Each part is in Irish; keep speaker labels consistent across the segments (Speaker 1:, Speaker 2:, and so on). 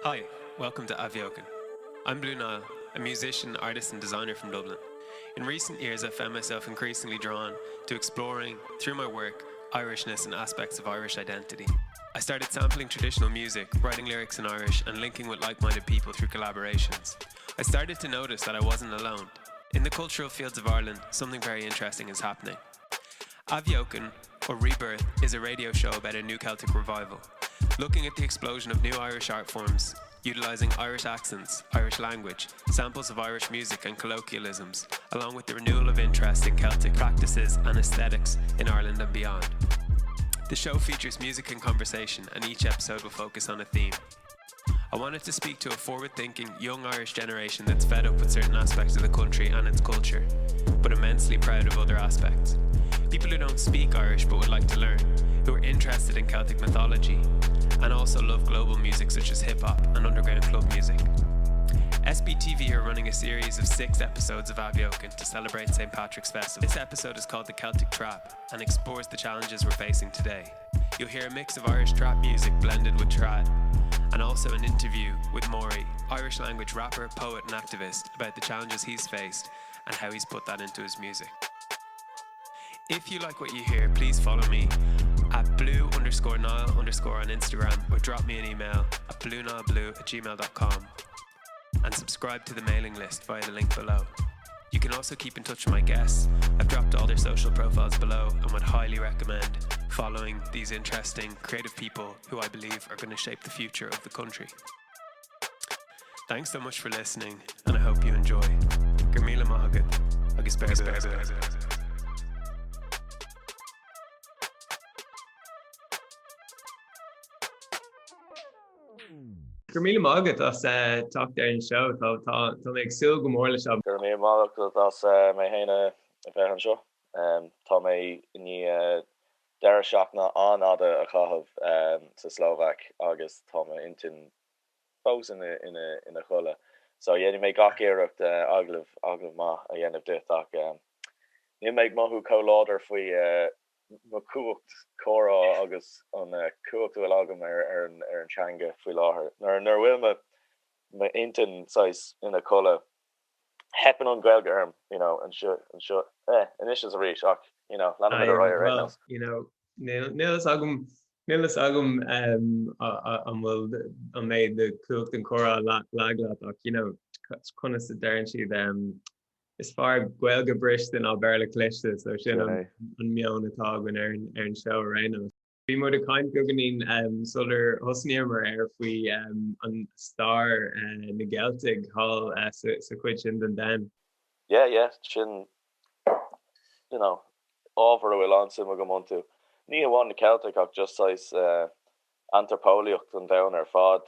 Speaker 1: Hi, welcome to Athbheochan. I'm Blue Niall, a musician, artist and designer from Dublin. In recent years, I've found myself increasingly drawn to exploring, through my work, Irishness and aspects of Irish identity. I started sampling traditional music, writing lyrics in Irish and linking with like-minded people through collaborations. I started to notice that I wasn't alone. In the cultural fields of Ireland, something very interesting is happening. Athbheochan, or Rebirth, is a radio show about a new Celtic revival, looking at the explosion of new Irish art forms, utilizing Irish accents, Irish language, samples of Irish music and colloquialisms, along with the renewal of interest in Celtic practices and aesthetics in Ireland and beyond. The show features music and conversation, and each episode will focus on a theme. I wanted to speak to a forward-thinking young Irish generation that's fed up with certain aspects of the country and its culture, but immensely proud of other aspects. People who don't speak Irish but would like to learn, who are interested in Celtic mythology, and also love global music such as hip-hop and underground club music. SBTV are running a series of 6 episodes of Athbheochan to celebrate St. Patrick's Festival. This episode is called the Celtic Trap and explores the challenges we're facing today. You'll hear a mix of Irish trap music blended with trad, and also an interview with Maury, Irish language rapper, poet and activist, about the challenges he's faced and how he's put that into his music. If you like what you hear, please follow me at blue underscore Nile underscore on Instagram or drop me an email at bluenileblue at gmail.com and subscribe to the mailing list via the link below. You can also keep in touch with my guests. I've dropped all their social profiles below and would highly recommend following these interesting creative people who I believe are going to shape the future of the country. Thanks so much for listening and I hope you enjoy. Go raibh míle maith agat agus beir bua. Go raibh míle maith agat as teacht ar an seó. Tá mé ag súil go mór leis seo.
Speaker 2: Go raibh míle maith agat as mé féin a bheith anseo. Tá mé i ndiaidh deireadh seachtaine an-fhada a chaitheamh sa tSlóvaic agus tá m'intinn fós ina chodladh. So dhéanfaidh mé gach iarracht agallamh agallamh maith a dhéanamh duit ach níl mé ag mothú chomh láidir faoi mo chumhacht comhrá agus an chumhacht a bhfuil agam ar an teanga faoi láthair. Nuair a bhfuil m'intinn saghas ina codladh, teipeann an Ghaeilge orm, you know, anseo, anseo, eh, anois is arís ach, you know, leanfaimid ar aghaidh ar aon nós.
Speaker 1: You know, níl fhios agam, níl fhios agam an bhfuil, an mbeidh do chumhacht an chomhrá lag leat ach, you know, conas a deireann siad, Is fearr Gaeilge briste ná Béarla cliste, so sin an meon atá againn ar an seó ar aon nós. Bhí muid ag caint beagáinín sular thosnaíomar air faoi an stair na gCeiltigh thall sa chuid sin den domhan.
Speaker 2: Yeah, yeah, sin, you know, ábhar a bhfuil an-suim agam iontu. Ní hamháin na Ceiltigh ach just saghas antraipeolaíocht an domhain ar fad.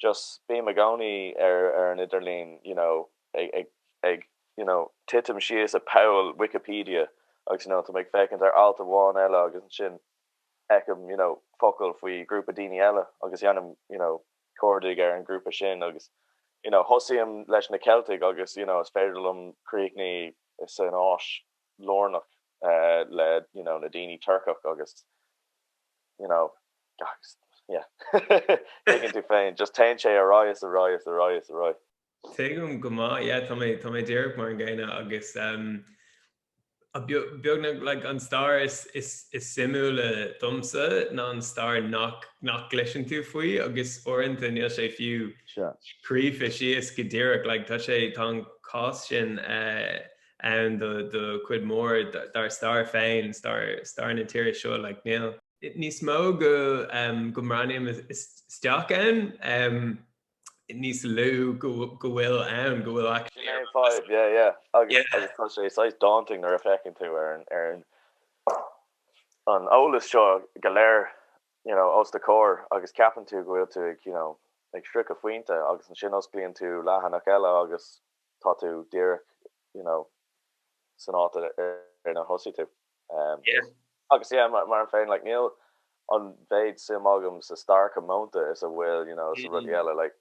Speaker 2: just bím i gcónaí ar ar an idirlíon you know ag ag ag you know titim síos i poll Wikipedia agus you know tá mé ag féachaint ar alt amháin eile agus ansin feicim you know focal faoi grúpa daoine eile agus dhéanaim you know cuardaigh ar an grúpa sin agus you know thosaím leis na Ceiltigh agus you know is féidir liom críochnú san Áis lárnach le you know na daoine Turcach agus you know yeah tuigeann tú féin just téann sé ar aghaidh is ar aghaidh is ar aghaidh is ar aghaidh.
Speaker 1: Tuigim go maith, yeah, tá mé tá mé díreach mar an gcéanna agus um, beagnach like, an stair is, is, is suimiúla domsa ná an stair nach, nach gcloiseann tú faoi agus uaireanta níl sé fiú scríofa síos go díreach like, tá sé tá an cás sin uh, ann do, do chuid mór dár stair féin, stair, stair na tíre seo like, níl níos mó go go mbreathnaím isteach ann, níos lú go bhfuil ann, go bhfuil
Speaker 2: actually. Sin é an fadhb, yeah, yeah. Agus agus tá sé saghas daunting nuair a feiceann tú ar an ar an an eolas seo go léir, you know, os do chomhair agus ceapann tú go bhfuil tú ag, you know, ag sroicheadh pointe agus ansin osclaíonn tú leathanach eile agus tá tú díreach, you know, san áit ar ar thosaigh tú. Agus yeah, mar féin, like, níl an mhéid suim agam sa stair comónta is a bhfuil, you know, sa rudaí eile, like,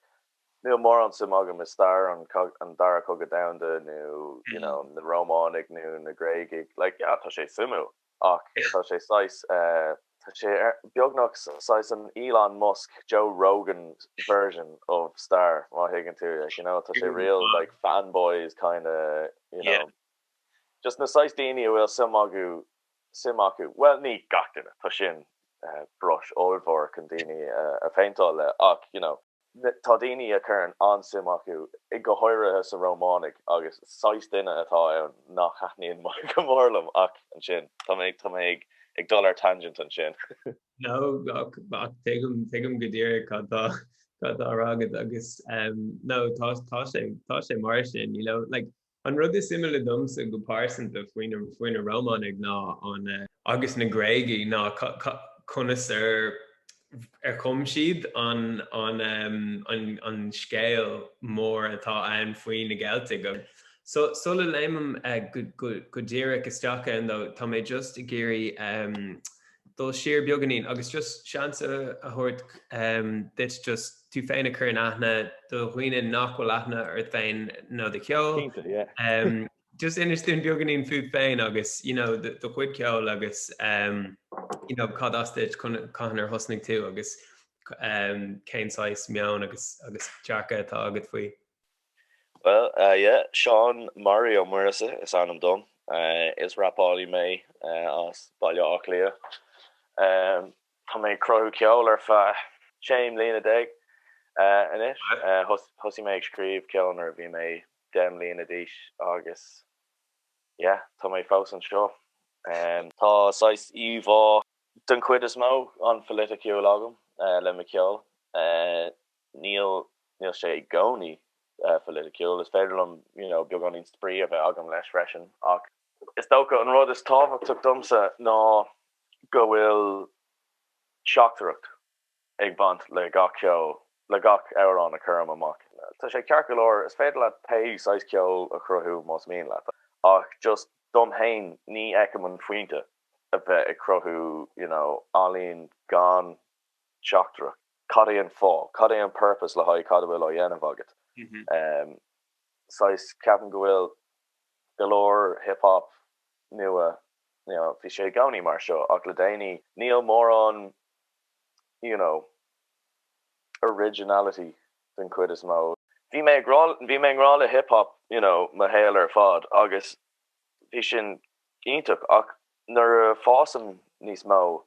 Speaker 2: níl mórán suim agam i stair an, an Dara Cogadh Domhanda nó, you know, na Rómánaigh nó na Gréagaigh, like, yeah, tá sé suimiúil, ach tá sé saghas, eh. Tá sé beagnach saghas an Elon Musk, Joe Rogan version of stair, má thuigeann tú, like, you know, tá sé real like fanboys kind of, you know, just na saghas daoine a bhfuil suim acu, suim acu, bhuel ní gach duine, tá sin brush ollmhór chun daoine a phéinteáil le ach, you know, Tá daoine a chuireann an-suim acu, go háirithe sa Rómánaigh, agus saghas duine atá ann nach thaitníonn go mór liom, ach ansin, tá mé, tá mé ag dul ar tangent ansin.
Speaker 1: No, ach tuigim, tuigim go díreach cad tá, cad tá á rá agat agus no, tá, tá sé, tá sé mar sin, you know, like, An rud is suimiúla domsa go pearsanta faoi na Rómánaigh ná an. agus na Gréagaigh ná conas ar ar chum siad an an scéal mór atá ann faoi na Ceiltigh. So sula léimim go díreach isteach ann though, tá mé just ag iarraidh dul siar beagáinín agus just seans a thabhairt duit just tú féin a chur in aithne do dhaoine nach bhfuil aithne ort féin nó do cheol.
Speaker 2: Cinnte, yeah.
Speaker 1: Just inis dúinn beagáinín fút féin agus you know do chuid ceoil agus you know cad as duit, cathain ar thosnaigh tú agus cén saghas meon agus agus dearcadh atá agat faoi.
Speaker 2: Bhuel, yeah, Seán Murray Ó Muireasa is ainm dom. Is rapálaí mé as Baile Átha Cliath. Tá mé ag cruthú ceoil ar feadh 16 mbliana anois. Thosaigh mé ag scríobh ceoil nuair a bhí mé 10 mbliana d'aois agus yeah, tá mé fós anseo. Tá saghas íomhá den chuid is mó an-phoiliticiúil agam le mo cheol. Níl, níl sé i gcónaí phoiliticiúil. Is féidir liom, you know, beagáinín spraoi a bheith agam leis freisin ach is dócha an rud is tábhachtach domsa ná go bhfuil teachtaireacht ag baint le gach ceol, le gach amhrán a chuirim amach. Tá sé ceart go leor, is féidir leat pé saghas ceoil a chruthú más mian leat ach just dom fhéin ní fheicim an phointe a bheith ag cruthú, you know, ealaín gan teachtaireacht. Cad é an fáth? Cad é an purpose le haghaidh cad a bhfuil á dhéanamh agat? Saghas, ceapaim go bhfuil go leor hip hop nua, you know, bhí sé i gcónaí mar seo ach le déanaí níl mórán, you know, originality den chuid is mó. Bhí mé ag rá, bhí mé i ngrá le hip hop, you know, mo shaol ar fad agus bhí sin iontach ach Nuair a fásaim níos mó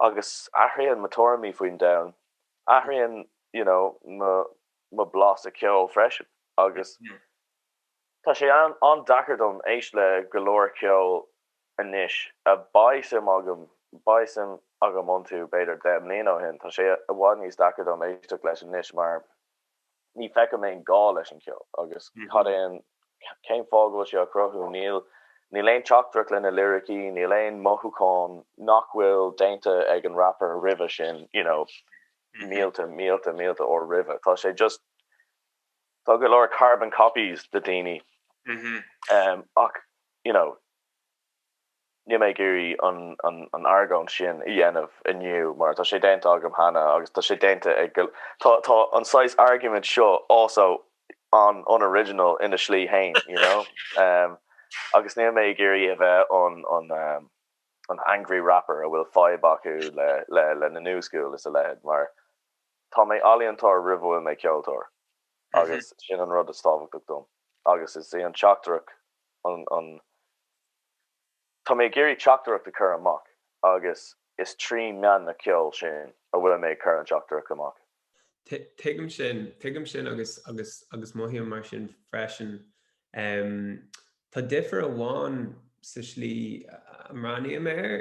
Speaker 2: agus athraíonn mo tuairimí faoin domhan, athraíonn you know mo mo blasa ceoil freisin agus tá sé an-deacair dom éist le go leor ceoil anois a beidh suim agam beidh suim agam iontu b'fhéidir 10 mbliana ó shin. Tá sé i bhfad níos deacair dom éisteacht leis anois mar ní feicim aon gá leis an cheol agus cad é an, cén fáth go bhfuil sé á chruthú? Níl, níl aon teachtaireacht lena liricí, níl aon mothúchán nach bhfuil déanta ag an rapper roimhe sin, you know, mílte, mílte, mílte uair roimhe. Tá sé just, tá go leor carbon copies de daoine ach, you know, Níl mé ag iarraidh an argóint sin a dhéanamh inniu mar tá sé déanta agam cheana agus tá sé déanta ag go, tá tá an saghas argument seo also an-unoriginal ina slí fhéin, you know? Agus níl mé ag iarraidh a bheith an an an angry rapper a bhfuil fadhb acu le le le na new school is a leithéid mar tá mé ealaíontóir roimh a bhfuil mé ceoltóir agus sin an rud is tábhachtach dom agus is í an teachtaireacht an an Tá mé ag iarraidh teachtaireacht a chur amach agus is trí mheán na ceoil sin a bhfuil mé ag cur an teachtaireacht amach.
Speaker 1: Tuigim sin, tuigim sin agus agus agus mothaím mar sin freisin. Tá difear amháin sa slí a mbreathnaím air.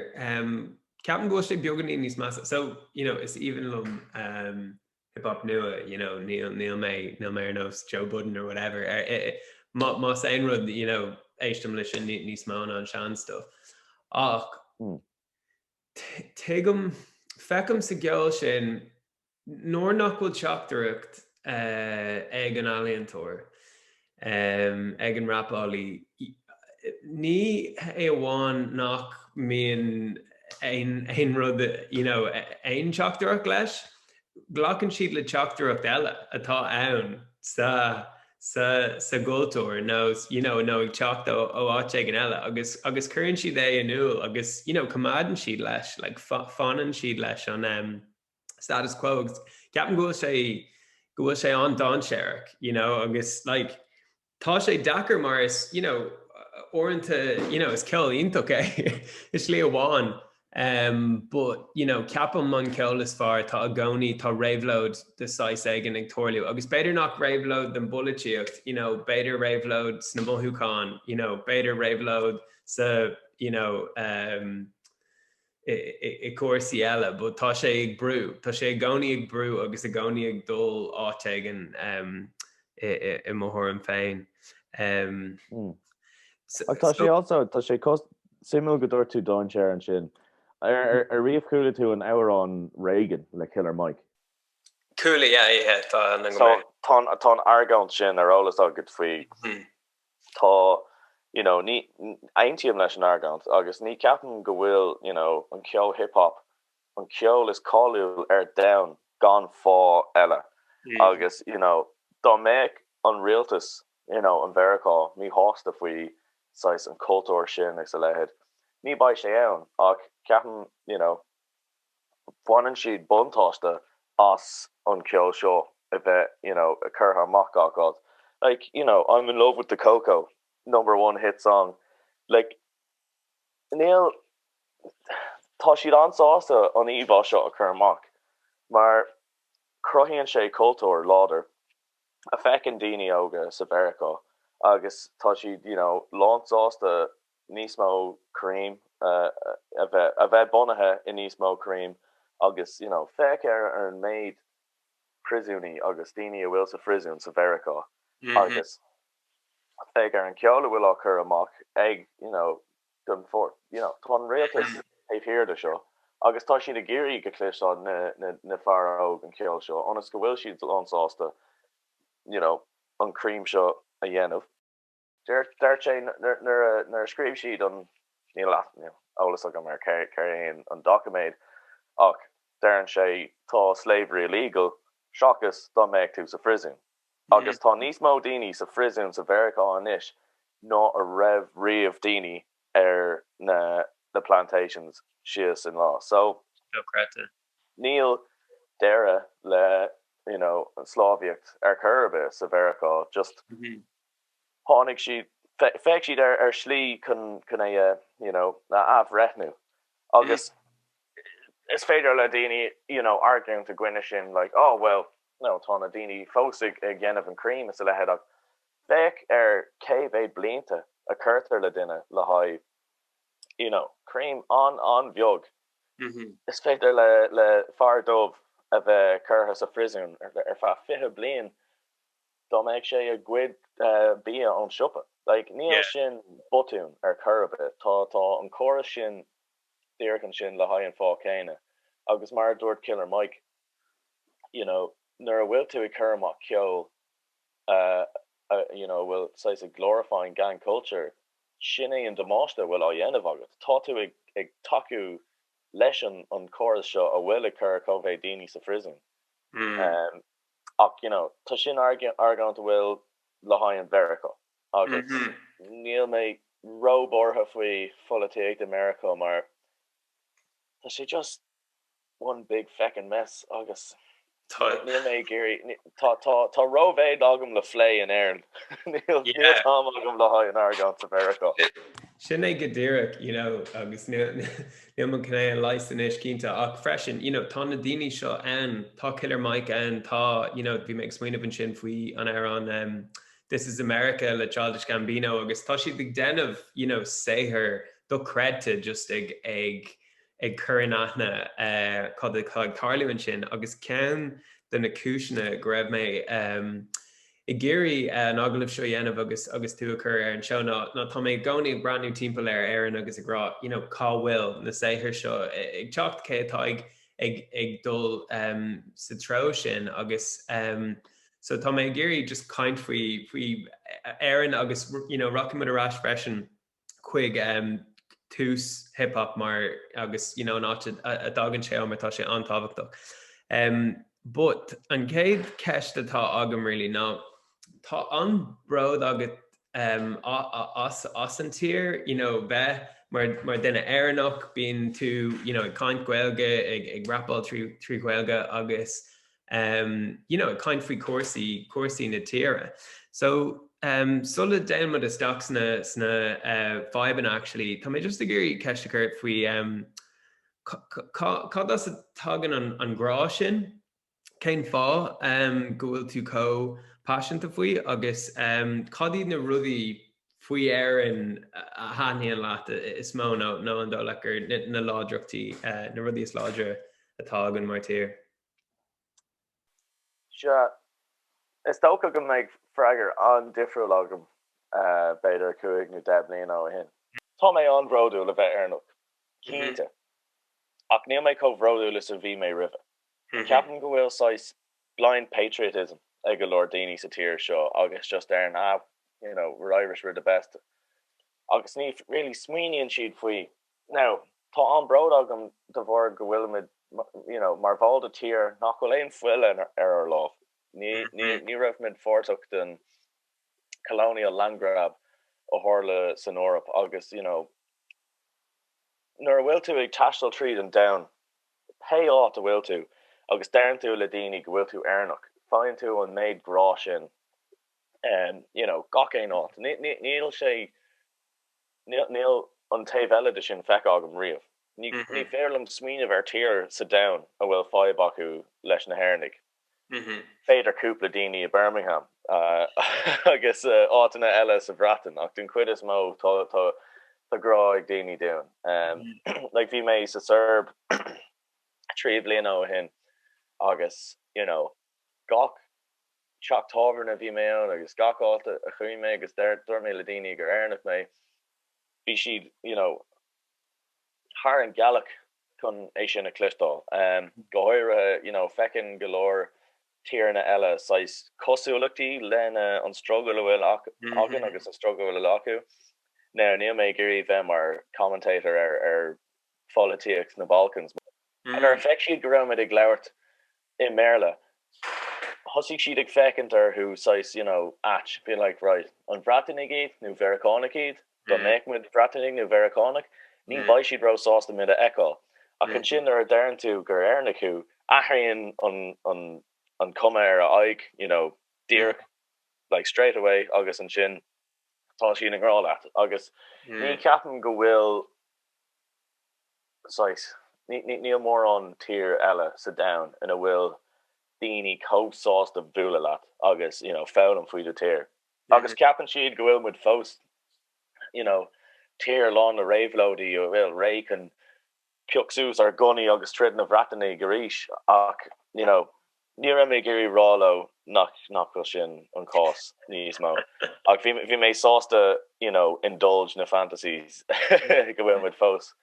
Speaker 1: Ceapaim go bhfuil sé beagáinín níos measa. So, you know, is aoibhinn liom hip hop nua, you know, níl, níl mé, níl mé ar nós Joe Budden or whatever. Má, más aon rud, you know, éistim leis sin níos mó ná an sean stuff. Ach tuigim, feicim sa gceol sin nuair nach bhfuil teachtaireacht ag an ealaíontóir, ag an rapálaí, ní hé amháin nach mbíonn aon, aon rud, you know, aon teachtaireacht leis, glacann siad le teachtaireacht eile atá ann sa. sa sa gcultúr nó you know nó ag teacht ó ó áit éigin eile agus agus cuireann siad é in iúl agus you know coimeádann siad leis like fanann siad leis an um, status quo agus ceapaim go bhfuil sé go bhfuil sé an-dainséarach you know agus like Tá sé deacair mar is, you know, uaireanta, you know, is ceol iontach é i slí amháin um, but, you know, ceapaim an ceol is fearr, tá i gcónaí, tá réabhlóid de saghas éigin ag tarlú agus b'fhéidir nach réabhlóid den bpolaitíocht, you know, b'fhéidir réabhlóid sna mothúcháin, you know, b'fhéidir réabhlóid sa, you know, um, i gcúrsaí eile, but tá sé ag brú, tá sé i gcónaí ag brú agus i gcónaí ag dul áit éigin i mo thuairim féin.
Speaker 2: Ach tá sé also, tá sé suimiúil go dúirt tú dainséar ansin. Ar riamh chuala tú an amhrán Reagan le Killer Mike?
Speaker 1: Chuala, yeah, yeah, tá
Speaker 2: an So tá an argóint sin ar eolas agat faoi. Tá, you know, ní, aontaím leis an argóint agus ní ceapaim go bhfuil, you know, an ceol hip hop an ceol is cáiliúil ar domhan gan fáth eile agus, you know, dá mbeadh an rialtas, you know, an Mheiriceá míshásta faoi saghas an cultúr sin agus a leithéid, ní beidh sé ann ach ceapaim, you know, baineann siad buntáiste as an ceol seo a bheith you know curtha amach gach áit. Like you know I'm in love with the coco, number one hit song. Like níl tá siad an-sásta an íomhá seo a chur amach mar cruthaíonn sé cultúr láidir a feiceann daoine óga sa Mheiriceá agus tá siad you know lánsásta níos mó crime a bheith a bheith bunaithe i níos mó crime agus you know féach ar ar an méid príosúnaí agus daoine a bhfuil sa phríosún sa Mheiriceá agus féach ar an ceol a bhfuil á chur amach ag you know don for you know tá an rialtas taobh thiar de seo agus tá siad ag iarraidh go gcloisfeadh na na na fear óg an ceol seo ionas go bhfuil siad lánsásta you know an crime seo a dhéanamh. Dúirt sé nuair a scríobh siad an, níl eolas agam ar céard é an doiciméad ach deireann sé tá slavery illegal seachas dá mbeadh tú sa phriosún. Agus tá níos mó daoine sa phriosún sa Mheiriceá anois ná a raibh riamh daoine ar na na plantations síos in lá. So
Speaker 1: Dochreidte.
Speaker 2: níl deireadh le you know an sclábhaíocht ar chor ar bith sa Mheiriceá just tháinig siad, féach siad ar ar shlí chun chun é a you know a athbhreithniú agus is féidir le daoine you know argóint i gcoinne sin like oh well no tá na daoine fós ag ag dhéanamh an crime is a leithéid ach féach ar cé mhéad blianta a cuirtear le duine le haghaidh you know crime an an-bheag. Is féidir le le fear dubh a bheith curtha sa phriosún ar ar feadh 20 bliain dá mbeadh sé ag goid bia ón siopa. Like, níl sin botún ar chor ar bith. Tá, tá an córas sin díreach ansin le haghaidh an fáth céanna. Agus mar a dúirt Killer Mike, you know, nuair a bhfuil tú ag cur amach ceol a, you know, a bhfuil saghas ag glorifying gang culture, sin é an damáiste a bhfuil á dhéanamh agat. Tá tú ag, ag tacú leis an, an córas seo a bhfuil ag cur chomh mhéad daoine sa phriosún. Ach, you know, tá sin argóint a bhfuil le haghaidh an Mheiriceá agus níl mé róbhuartha faoi pholaitíocht i Meiriceá mar tá sé just one big feckin' mess agus níl mé ag iarraidh, tá, tá, tá rómhéid agam le phlé in Éirinn, níl t-am agam le haghaidh an argóint sa Mheiriceá.
Speaker 1: Sin é go díreach, you know, agus níl mé chun é a leigheas anois, cinnte, ach freisin, you know, tá na daoine seo ann, tá Killer Mike ann, tá, you know, bhí mé ag smaoineamh ansin faoi an amhrán um, This is America le Childish Gambino agus tá siad ag déanamh, you know, saothar dochreidte just ag, ag, ag cur in aithne uh, cad atá ag tarlú ansin agus ceann de na cúiseanna go raibh mé um, ag iarraidh an agallamh seo a dhéanamh agus agus tú a chur ar an seó ná ná tá mé i gcónaí ag breathnú timpeall ar Éirinn agus ag rá you know cá bhfuil na saothair seo ag teacht, cé atá ag ag ag dul um, sa treo sin agus um, so tá mé ag iarraidh just caint faoi faoi Éirinn agus you know rachaidh muid ar ais freisin chuig tús hip hop mar agus you know an áit a dtagann sé ó mar tá sé an-tábhachtach. But an chéad cheist atá agam really ná. tá an-bhród agat as as an tír, you know, bheith mar mar duine Éireannach, bíonn tú, you know, ag caint Gaeilge, ag ag rapáil trí Ghaeilge agus you know, ag caint faoi chúrsaí cúrsaí na tíre. So sula dtéann muid isteach sna sna fadhbanna actually, tá mé just ag iarraidh ceist a chur faoi cad as a tagann an an grá sin? Cén fáth go bhfuil tú chomh paiseanta faoi agus cad iad na rudaí faoi Éirinn a thaitníonn leat is mó nó nó an dóigh leat gur na láidreachtaí, na rudaí is láidre atá againn mar tír?
Speaker 2: Sea, is dócha go mbeidh freagra an-difriúil agam b'fhéidir 5 nó 10 bliana ó shin. Tá mé an-bhródúil a bheith Éireannach, cinnte, ach níl mé chomh bhródúil is a bhí mé roimhe. Ceapaim go bhfuil saghas blind patriotism ag go leor daoine sa tír seo agus just deireann ah you know we're Irish we're the best agus ní really smaoiníonn siad faoi. Now tá an-bród agam de bharr go bhfuilimid you know mar bhall de tír nach bhfuil aon fuil ar ár lámh. Ní ní ní raibh muid pháirteach den colonial land grab a tharla san Eoraip agus you know nuair a bhfuil tú ag taisteal tríd an domhan Pé áit a bhfuil tú agus deireann tú le daoine go bhfuil tú Éireannach, faigheann tú an méid grá sin you know gach aon áit. Níl sé, níl an taobh eile de sin feicthe agam riamh. Ní féidir liom smaoineamh ar tír sa domhan a bhfuil fadhb acu leis na hÉireannaigh. B'fhéidir cúpla daoine i Birmingham agus áiteanna eile sa Bhreatain ach den chuid is mó tá grá ag daoine dúinn. Like bhí mé sa tSeirb 3 bliana ó shin agus you know gach teach tábhairne a bhí mé ann agus gach áit a chuaigh mé agus dúirt mé le daoine gur Éireannach mé, bhí siad you know thar an ghealach chun é sin a chloisteáil. Go háirithe, you know, feiceann go leor tíreanna eile saghas cosúlachtaí lena an struggle a bhfuil againn agus an struggle a bhfuil acu. Now, níl mé ag iarraidh bheith mar commentator ar ar pholaitíocht na Balkans. Nuair a feic siad go raibh muid ag labhairt i mBéarla, thosaigh siad ag féachaint orthu saghas, you know, ait, being like, right, an Bhreatanaigh iad nó Mheiriceánaigh iad? Dá mbeadh muid Breatanaigh nó Mheiriceánaigh, ní bheidh siad ró-sásta muid a fheiceáil. Ach ansin nuair a deireann tú gur Éireannach thú, athraíonn an an cuma ar a aghaidh, you know, díreach, like straight away agus ansin tá siad i ngrá leat. Agus ní cheapaim go bhfuil saghas, níl mórán tír eile sa domhan ina bhfuil daoine chomh sásta bualadh leat agus, you know, foghlaim faoi do tír. Agus ceapann siad go bhfuil muid fós, you know, tír lán le réabhlóidí a bhfuil réidh chun pioc suas ár ngunnaí agus troid na Bhreatanaigh arís ach, you know, ní raibh mé ag iarraidh rá leo nach nach bhfuil sin an cás níos mó. Ach bhí bhí mé sásta, you know, indulge na fantasies go bhfuil muid fós,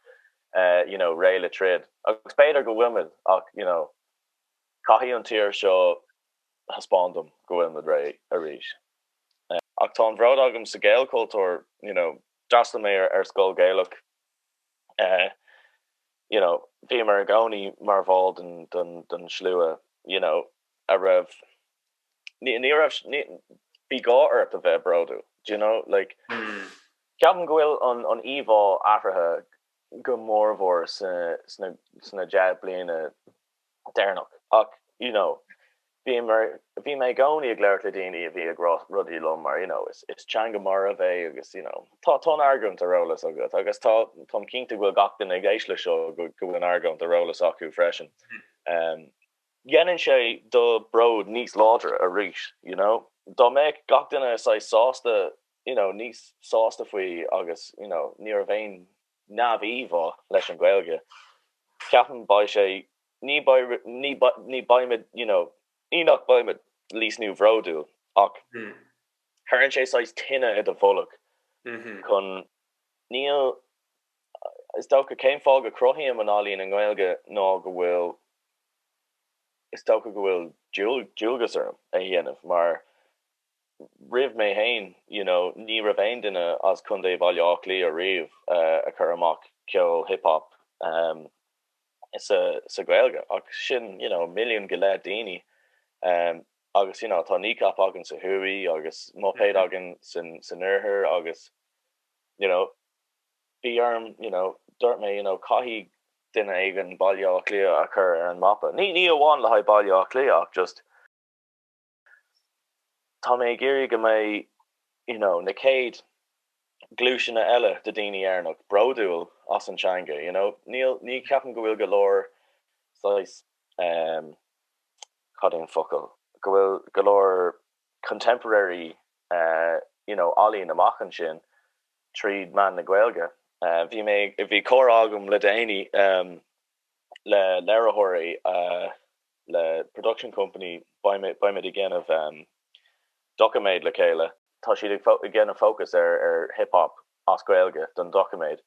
Speaker 2: you know, réidh le troid. Agus b'fhéidir go bhfuil muid ach, you know, caithfidh an tír seo thaispeáint dom go bhfuil muid réidh arís. Ach tá an bhród agam sa Ghaelchultúr, you know, d'fhreastail mé ar scoil Ghaelach, you know, bhíomar i gcónaí mar bhall den, den, den slua, you know, a raibh, ní, ní raibh, ní, bhí gá ort a bheith bródúil, do you know, like, ceapaim go bhfuil an, an íomhá athraithe go mórmhór sa, sna, sna 10 bliana deireanach ach you know bhí bhí mé i gcónaí ag labhairt le daoine a bhí ag rá rudaí liom mar you know is is teanga marbh é agus you know tá tá an argóint ar eolas agat agus tá táim cinnte go bhfuil gach duine ag éisteacht leis seo go go bhfuil an argóint ar eolas acu freisin. Um, dhéanann sé do bród níos láidre arís you know dá mbeadh gach duine saghas sásta you know níos sásta faoi agus you know ní raibh aon neamh-íomhá leis an Ghaeilge. Ceapaim beidh sé, ní beidh, ní ní beimid, you know, ní nach beimid níos nó bhródúil ach cuireann sé saghas tine i do bholg chun, níl, is dócha cén fáth go cruthaím an ealaín i nGaeilge ná go bhfuil, is dócha go bhfuil dualgas orm é a dhéanamh mar roimh mé fhéin, you know, ní raibh aon duine as Contae Bhaile Átha Cliath riamh a chur amach ceol hip hop sa sa Ghaeilge ach sin, you know, milliún go leith daoine. Agus you know tá Kneecap againn sa thuaidh agus Muipéad againn san san oirthear agus you know bhí orm you know dúirt mé you know caithfidh duine éigin Baile Átha Cliath a chur ar an mapa. Ní ní amháin le haghaidh Baile Átha Cliath ach just tá mé ag iarraidh go mbeidh you know na chéad gluaiseanna eile de daoine Éireannach bródúil as an teanga you know níl ní ceapaim go bhfuil go leor saghas um cad é an focal go bhfuil go leor contemporary uh you know ealaín amach ansin tríd meán na Gaeilge. Bhí mé bhí comhrá agam le déanaí um le léiritheoirí uh le production company beimid ag déanamh doiciméad le chéile. Tá siad ag déanamh fócas ar hip hop as Gaeilge don doiciméad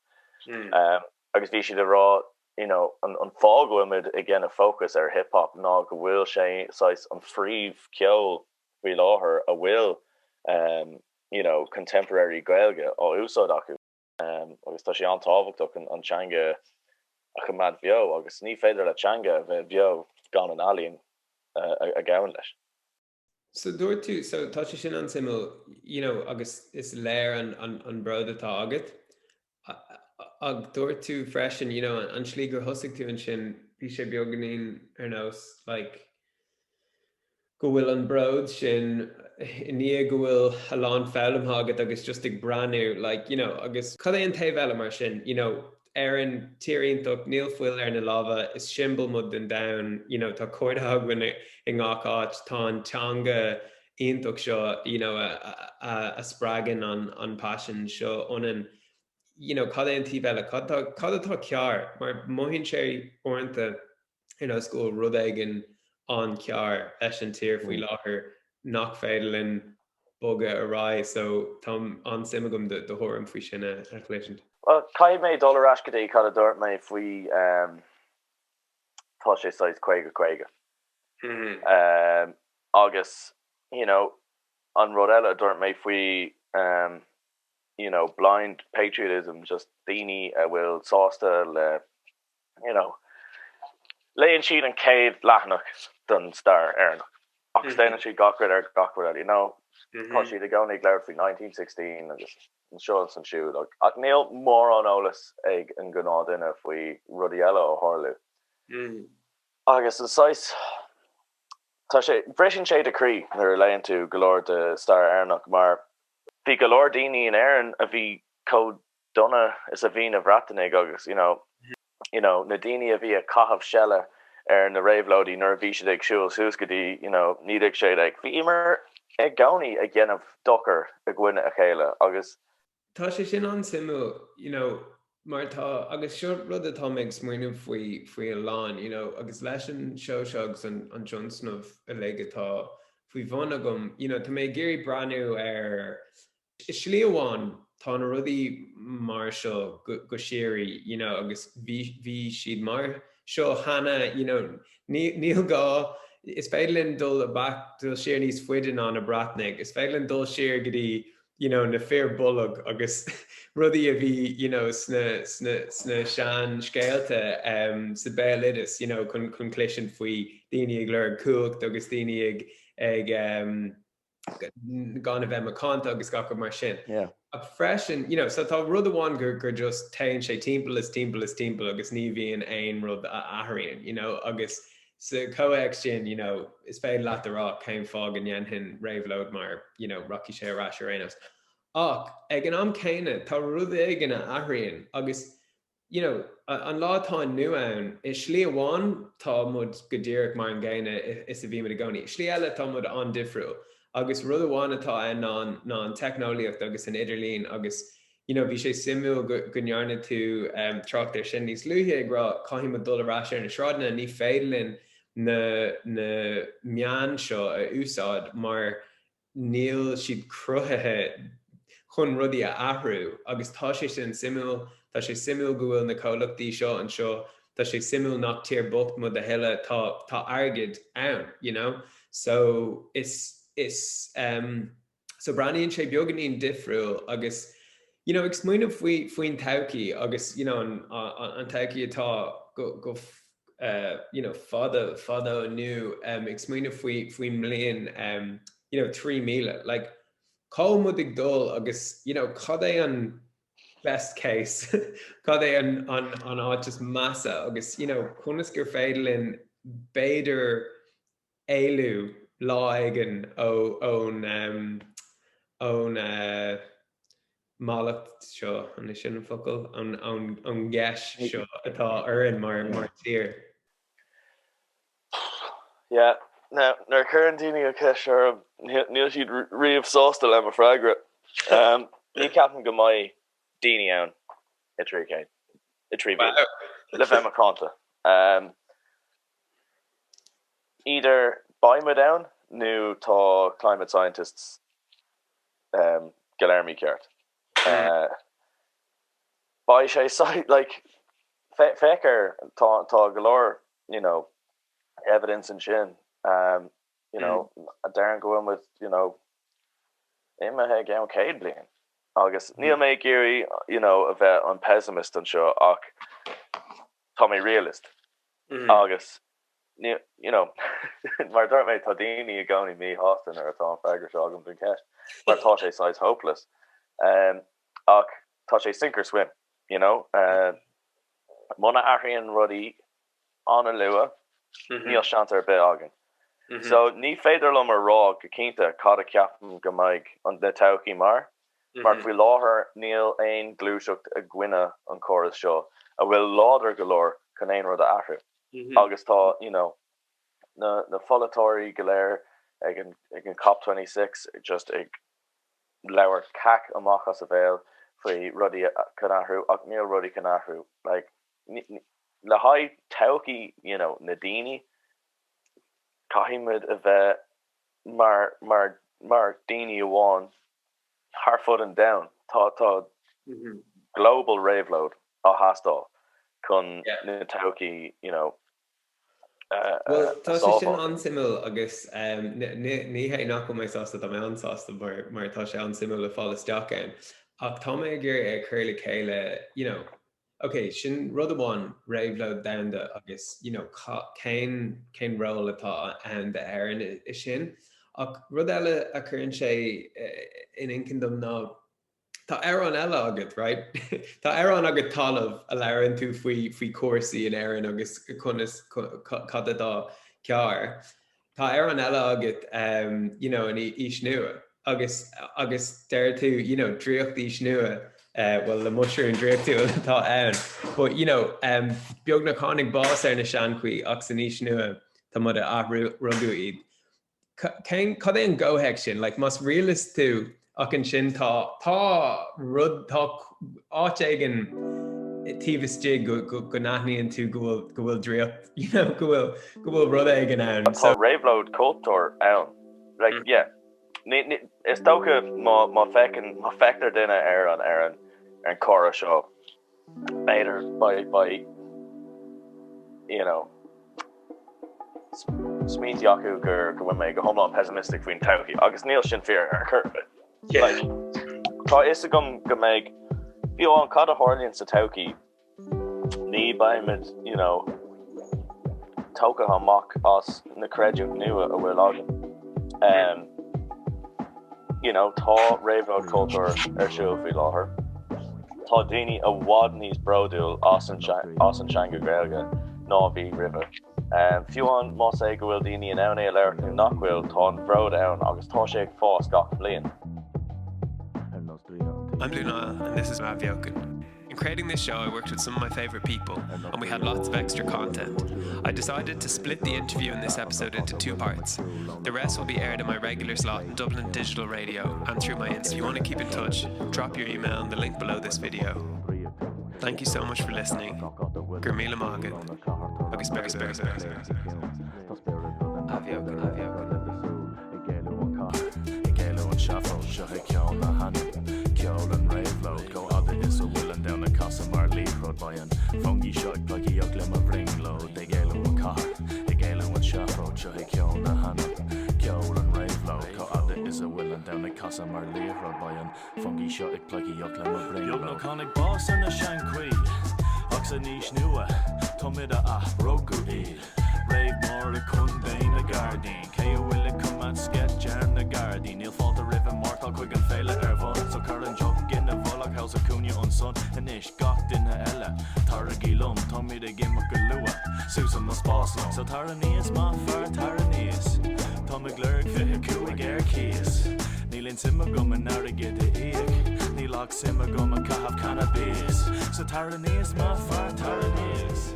Speaker 2: agus bhí siad ag rá you know an fáth go bhfuilimid ag déanamh fócas ar hip hop ná go bhfuil sé saghas an phríomh ceol faoi láthair a bhfuil you know contemporary Gaeilge á úsáid acu. Agus tá sé an-tábhachtach an teanga a choimeád bheo agus ní féidir le teanga a bheith beo gan an ealaín a ghabhann leis.
Speaker 1: So dúirt tú, so tá sé sin an-suimiúil, you know, agus is léir an, an, an bród atá agat. Ach dúirt tú freisin, you know, an tslí gur thosaigh tú ansin, bhí sé beagáinín ar nós, like, go bhfuil an bród sin i ndiaidh go bhfuil a lán foghlamtha agat agus just ag breathnú like you know agus cad é an taobh eile mar sin you know Éirinn tír iontach níl fuil ar na lámha is siombail muid den domhan you know tá cairde againn i ngach áit tá an teanga iontach seo you know a a a spreagann an an paisean seo ionainn you know cad é an taobh eile cad tá cad atá cearr mar mothaíonn sé uaireanta ar nós go bhfuil rud éigin an-cearr leis an tír faoi láthair nach féidir linn bogadh ar aghaidh so tá an-suim agam do thuairim faoi sin a chloisint.
Speaker 2: Bhuel, caithfidh mé dul ar ais go dtí cad a dúirt mé faoi tá sé saghas 50 50. Agus you know an rud eile a dúirt mé faoi you know blind patriotism, just daoine a bhfuil sásta le you know, léann siad an chéad leathanach den stair Éireannach agus déanann siad gach rud ar gach rud eile, you know, tá siad i gcónaí ag labhairt faoi 1916 agus anseo is ansiúd ach níl mórán eolas ag an ghnáthduine faoi rudaí eile a tharla. Agus an saghas, tá sé, briseann sé do chroí nuair a léann tú go leor de stair Éireannach mar bhí go leor daoine in Éirinn a bhí chomh dona is a bhí na Breatanaigh agus you know you know na daoine a bhí ag caitheamh seile ar na réabhlóidí nuair a bhí siad ag siúl suas go dtí you know 1916 bhíomar i gcónaí ag déanamh dochar i gcoinne a chéile agus
Speaker 1: Tá sé sin an-suimiúil you know mar tá agus seo rud atá mé ag smaoineamh faoi faoi a lán you know agus leis an seó seo agus an an tionscnamh uilig atá faoi bhun agam you know tá mé ag iarraidh breathnú ar I slí amháin, tá na rudaí mar seo go síoraí, you know, agus bhí, bhí siad mar seo cheana, you know, ní, níl gá, is féidir linn dul back, dul siar níos faide ná na Breatnaigh, is féidir linn dul siar go dtí, you know, na fir bolg agus rudaí a bhí, you know, sna, sna, sna sean-scéalta um, sa béaloideas, you know, chun, chun cloisint faoi daoine ag lorg cumhacht agus daoine ag, ag um, gan a bheith macánta agus gach rud mar sin. Ach freisin, you know, so tá rud amháin gur, gur just téann sé timpeall is timpeall is timpeall agus ní bhíonn aon rud a athraíonn, you know, agus sa chomhthéacs sin, you know, is féidir leat a rá cén fáth go ndéanfainn réabhlóid mar, you know, rachaidh sé ar ais ar aon nós. Ach ag an am céanna, tá rud éigin a athraíonn agus you know, an lá atá inniu ann, i slí amháin tá muid go díreach mar an gcéanna is a bhí muid i gcónaí. I slí eile tá muid an-difriúil. Agus rud amháin atá ann ná an, ná an teicneolaíocht agus an idirlíon agus, you know, bhí sé suimiúil go, go ndearna tú um, trácht air sin níos luaithe ag rá caithfidh muid dul ar ais ar na sráideanna, ní féidir linn na, na meáin seo a úsáid mar níl siad cruthaithe chun rudaí a athrú agus tá sé sin suimiúil, tá sé suimiúil go bhfuil na comhlachtaí seo anseo, tá sé suimiúil nach tír bocht muid a thuilleadh, tá, tá airgead ann, you know? So is, is, um, so breathnaíonn sé beagáinín difriúil agus, you know, ag smaoineamh faoi, faoin todhchaí agus, you know, an, an, an todhchaí atá go, go. you know, fada, fada ó inniu, ag smaoineamh faoi, faoin mbliain, you know, 3000, like, cá bhfuil muid ag dul agus, you know, cad é an best case, cad é an, an, an áit is measa agus, you know, conas gur féidir linn b'fhéidir éalú lá éigin ó, ón, ón mallacht seo, an é sin an focal? Ón, ón, ón gheis seo atá orainn mar, mar tír.
Speaker 2: Yeah. Now, nuair a chuireann daoine an cheist seo orm, níl siad riamh sásta le mo freagra. Ní ceapaim go mbeidh daoine ann i 300, i 3000, le bheith macánta. Either beidh muid ann nó tá climate scientists go léir mícheart. Beidh sé like féach ar tá tá go leor you know evidence ansin you know a deireann go bhfuil muid you know imithe i gceann 100 bliain agus níl mé ag iarraidh you know a bheith an pessimist anseo ach tá mé realist agus you know mar a dúirt mé tá daoine i gcónaí míshásta nuair atá an freagra seo agam don cheist mar tá sé saghas hopeless ach tá sé sink or swim you know muna athraíonn rudaí an-luath níl seans ar bith againn. So ní féidir liom a rá go cinnte cad a ceapaim go mbeidh an na todhchaí mar, mar faoi láthair níl aon gluaiseacht i gcoinne an chóras seo a bhfuil láidir go leor chun aon rud a athrú. Agus tá you know na na pholaiteoirí go léir ag an ag an COP 26 just ag labhairt cac amach as a bhéal faoi rudaí chun athrú ach níl rudaí chun athrú like le haghaidh todhchaí you know na daoine caithfidh muid a bheith mar mar mar daoine amháin thar fud an domhain. Tá tá global réabhlóid á theastáil chun na todhchaí you know
Speaker 1: a Bhuel, tá sé sin sábháil. an-suimiúil agus ní hé nach bhfuil mé sásta, tá mé an-sásta mar mar tá sé an-suimiúil le fáil isteach ann. Ach tá mé ag iarraidh é a chur le chéile, you know, Ok, sin rud amháin, réabhlóid domhanda agus you know cén cén ról atá ann d'Éirinn i sin. Ach rud eile a chuireann sé in inchinn dom ná tá amhrán eile agat, right? Tá amhrán agat Talamh a labhrann tú faoi faoi chúrsaí in Éirinn agus conas cad atá cearr. Tá amhrán eile agat you know in Aois Nua agus agus deir tú you know draíocht Aois Nua bhuel le muisiriún draíochtúil atá ann but you know beagnach tháinig bás ar na seanchaí ach san aois nua tá muid a athrugadh iad. Cén cad é an gcomhthéacs sin? Like más realist tú Ach ansin tá, tá rud, tá áit éigin taobh istigh go, go, go n-aithníonn tú go bhfuil, go bhfuil draíocht, you know, go bhfuil, go bhfuil rud éigin ann.
Speaker 2: Tá réabhlóid cultúir ann. Like, yeah. Ní, ní, is dócha má, má feiceann, má feictear duine ar an, ar an, ar an comhrá seo, b'fhéidir beidh, beidh, you know, smaointí acu gur go bhfuil mé go hiomlán pessimistic faoin todhchaí agus níl sin fíor ar chor ar bith. Like, tá a fhios agam go mbeidh, fiú amháin cad a tharlaíonn sa todhchaí, ní beimid, you know, tógtha amach as na creidiúint nua a bhfuil againn. Um, you know, tá réabhlóid cultúir ar siúl faoi láthair. Tá daoine i bhfad níos bródúil as an as an teanga Gaeilge ná a bhí roimhe. Um, fiú amháin más é go bhfuil daoine in ann é a labhairt nó nach bhfuil, tá an bhród ann agus tá sé ag fás gach bliain.
Speaker 1: I'm Blue Niall and this is Athbheochan. In creating this show I worked with some of my favourite people and we had lots of extra content. I decided to split the interview in this episode into two parts. The rest will be aired in my regular slot in Dublin Digital Radio and through my Insta. If you want to keep in touch, drop your email in the link below this video. Thank you so much for listening. Gur míle maith agat agus beir beir beir Athbheochan Athbheochan.
Speaker 3: Ach san aois nua, táimid a ath-rugadh iad. Rave mór i Contae na Gairdín. Cé a bhfuil ag coimeád sceits ar na Gardaí? Níl fáilte roimh an mártáil chuig an féile ar bun. So cuir an deoch ina bhfolach thall sa chúinne ansan. Anois gach duine eile, taraigí liom, táimid ag imeacht go luath. Suas i mo spáslong. So tar aníos, mo fear, tar aníos. Táim ag lorg 25 ar cíos. Níl aon suim agam in airgead a íoc. Níl ach suim agam i caitheamh cannabis. So tar aníos, mo fear, tar aníos.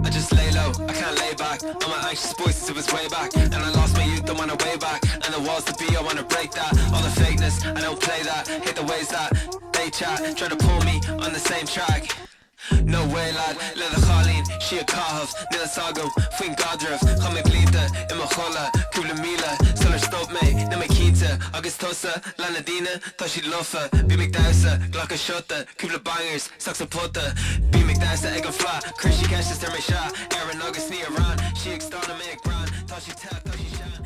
Speaker 4: I just lay low, I can't lay back I'm an anxious boy since it was way back And I lost my youth, I'm on a way back And the walls to be, I wanna break that All the fakeness, I don't play that Hate the ways that they chat Try to pull me on the same track No way lad, le do chailín, sí ag caitheamh, níl fhios agam faoin gcaidreamh Chaith mé blianta i mo chodladh, cúpla míle sular stop mé, níl mé cinnte Agus tusa, lean na daoine, tá siad lofa Bím ag damhsa, glacadh siota, cúpla bangers, isteach sa phota Bím ag damhsa ag an fleadh, chuir sí ceist is deir mé sea Éireann agus ní Iran, sí ag stánadh mé ag brath Tá sí te, tá sí sean.